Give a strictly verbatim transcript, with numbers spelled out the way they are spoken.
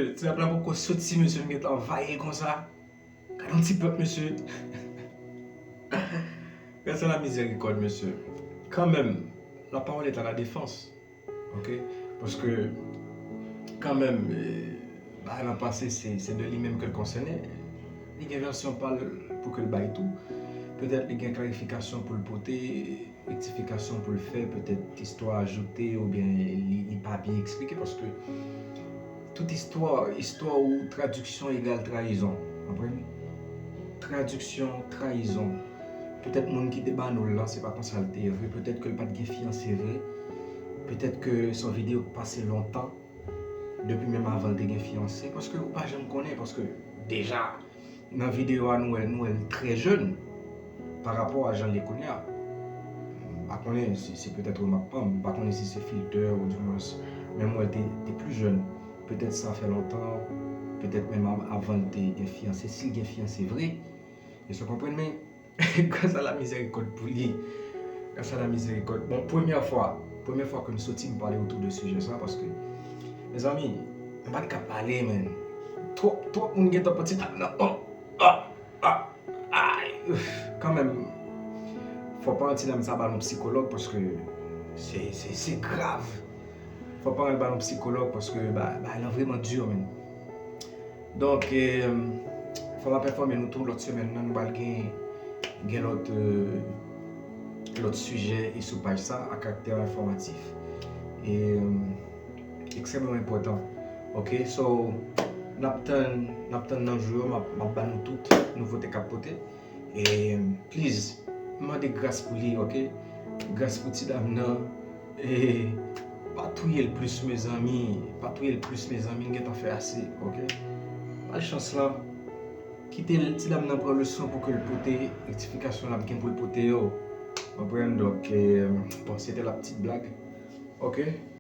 Ti dam nan poko soti, mesye, m gentan anvayi l konsa. Gade yon ti pèp, mesye. Gade sa la mizèrikòd, mesye. Kanmenm, la parole est à la défense. Ok? Paske, kanmenm, eh, bagay lan pase, se, se de li menm ke l konsène. Li gen vèsyon pa l pou ke l bay tou. Petèt li gen klarifikasyon pou l pote, rektifikasyon pou l fè, petèt istwa ajoute oubyen li, li pa byen eksplike, paske tout istwa, istwa ou tradiksyon egal trayizon. Konprann? Tradiksyon, trayizon. Petèt moun ki te ba nou l lan, se pa konsa l te ye vre. Petèt ke l pa t gen fiyanse vre. Petèt ke se yon videyo k pase lontan. Depi menm avan l te gen fiyanse. Paske ou pa janm konnen, paske deja, nan videyo a, nou wè, nou wè l trè jèn pa rapò a jan l ye kounye a. M pa konnen si se petèt remak pa m, m pa konnen si se filtè ou dimwens, men m wè l te, te pli jèn. Petèt sa fè lontan, petèt menm av-, avan l te gen fiyanse, si l gen fiyanse vre. Èske w konprann? Men, gras a la mizèrikòd pou li. Gras a la mizèrikòd. Bon, premyè fwa, premyè fwa ke m soti, m pale otou de sijè sa, paske, mezanmi, m pa t ka pale, men. Twòp, twòp moun gentan pran ti dam nan. Oh, ah, ah, ay, uf, kanmenm, fò paran ti dam sa ba nou psikològ, paske se, se, se grav. Fò paran l ba nou psikològ, paske ba, bagay lan vrèman di, men. Donk, eh, fò m ap enfòme nou tou, lòt semèn nan, nou pral gen, gen lòt, eh, lòt sijè e sou paj sa, a karaktè enfòmatif. E, eh, ekstrèmman enpòtan. Ok, so, n ap tann, n ap tann nan jou yo, m ap, m ap ba nou tout nouvote k ap pote. E, please, m mande gras pou li, ok? Gras pou ti dam nan. E, pa touye l plis, mezanmi. Pa touye l plis, mezanmi. L gentan fè ase, ok? Ba l chans lan. Kite l, ti dam nan pran leson pou ke l pote rektifikasyon l ap gen pou l pote yo. Konprann? Donk, eh, bon, c'était la petite blague. Ok?